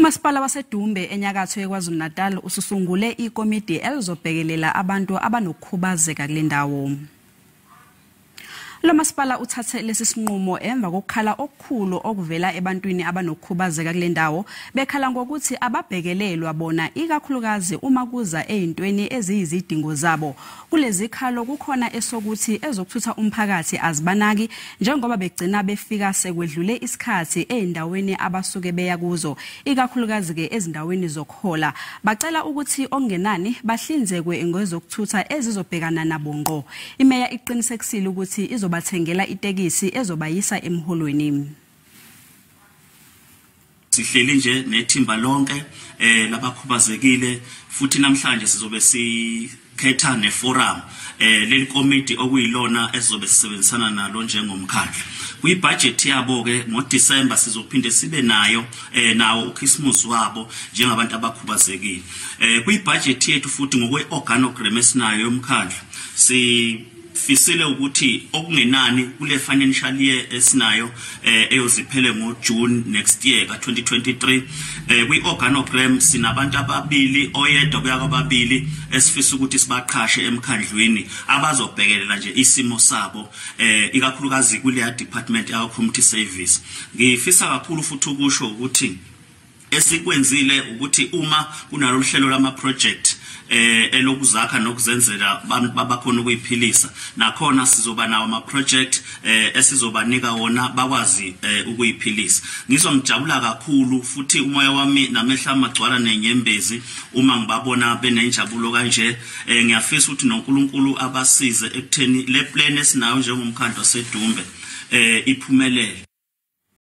Umasipala waseDumbe enyakatho yeKwaZulu-Natal ususungule ikomidi elizobhekelela abantu abanokukhubazeka kule ndawo. Lo masipala uthathe lesi sinqumo emva kokukhala okukhulu okuvela ebantwini abanokukhubazeka kule ndawo, bekhala ngokuthi ababhekelelwa bona, ikakhulukazi uma kuza ey'ntweni eziyizidingo zabo. Kulezi khalo kukhona esokuthi ezokuthutha umphakathi azibanaki, njengoba begcina befika sekwedlule isikhathi ey'ndaweni abasuke beya kuzo, ikakhulukazi-ke ezindaweni zokuhola. Bacela ukuthi okungenani bahlinzekwe ngezokuthutha ezizobhekana nabo ngqo. Imeya iqinisekisile ukuthi izobathengela itekisi ezobayisa emholweni. Sihleli nje nethimba lonke labakhubazekile, futhi namhlanje sizobe sikhetha neforum, leli komiti okuyilona esizobe sisebenzisana nalo njengomkhandlu. Kwi-budget yabo ke ngoDecember sizophinde sibe nayo nawo uChristmas wabo njengabantu abakhubazekile. Kwi-budget yethu futhi ngokwe-organogram esinayo yomkhandlu, sifisile ukuthi okungenani kule financial year esinayo eyoziphele ngoJune next year ka2023, kwi-organogram sinabantu ababili, oyedwa kuya kwababili, esifisa ukuthi sibaqhashe emkhandlwini abazobhekelela nje isimo sabo, ikakhulukazi kuleya department ya community service. Ngifisa kakhulu futhi ukusho ukuthi esikwenzile ukuthi uma kunalolu hlelo lama project elokuzakha nokuzenzela, babakhona ukuyiphilisa, nakhona sizoba nawo ama project esizobanika wona bakwazi ukuyiphilisa. Ngizwa ngijabula kakhulu futhi umoya wami namehla amagcwala nenyembezi uma ngibabona benenjabulo kanje. Ngiyafisa ukuthi noNkulunkulu abasize ekutheni le plan esinayo njengomkhandlu waseDumbe iphumelele.